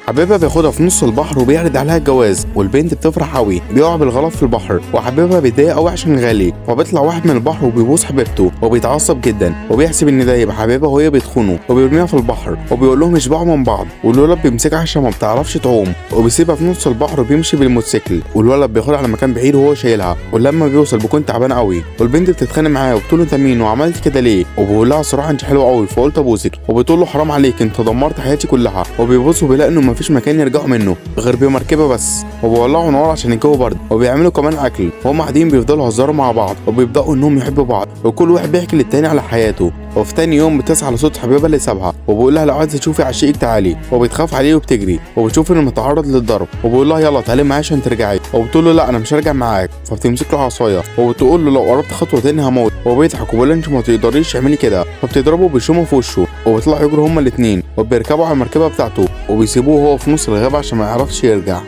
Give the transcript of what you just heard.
حبيبها بياخدها في نص البحر وبيعرض عليها الجواز، والبنت بتفرح قوي. بيقع بالغلط في البحر وحبيبها بيتضايق قوي عشان غالي، فبيطلع واحد من البحر وبيبوس حبيبته وبيتعصب جدا وبيحسب ان ده يبقى حبيبها وهي بتخونه، وبيرميها في البحر وبيقول لهم يشبعوا من بعض. والولد بيمسكها عشان ما بتعرفش تعوم وبيسيبها في نص البحر وبيمشي بالموتوسيكل، والولد بياخدها على مكان بعيد وهو شايلها، ولما بيوصل بيكون تعبان قوي. والبنت بتتخانق معاه وبتقول له انت مين وعملت كده ليه، وبيقول لها صراحة انت حلوة قوي فقلت ابوسك، وبتقول له حرام عليك انت دمرت حياتي كلها. وبيبصوا بيلاقوا انه مفيش مكان يرجعوا منه غير بمركبه بس، وبيولعوا نار عشان الجو برد، وبيعملوا كمان اكل. وهم قاعدين بيفضلوا يهزروا مع بعض وبيبداوا انهم يحبوا بعض، وكل واحد بيحكي للتاني على حياته. وفي تاني يوم بتصحى على صوت حبيبها اللي سابها، وبيقول لها لو عايزه تشوفي عشيقك تعالي، وبتخاف عليه وبتجري وبتشوف انه متعرض للضرب، وبيقول لها يلا تعالي معايا عشان ترجعي، وبتقول له لا انا مش هرجع معاك، فبتمسك له عصاية وبتقول له لو قربت خطوة تاني هموت، وبيضحك وبيقول لها انت ما تقدريش تعملي كده، فبتضربه وبيشومه في وشه، وبيطلعوا يجروا هما الاتنين وبيركبوا على المركبة بتاعته وبيسيبوه هو في نص الغابة عشان ما يعرفش يرجع.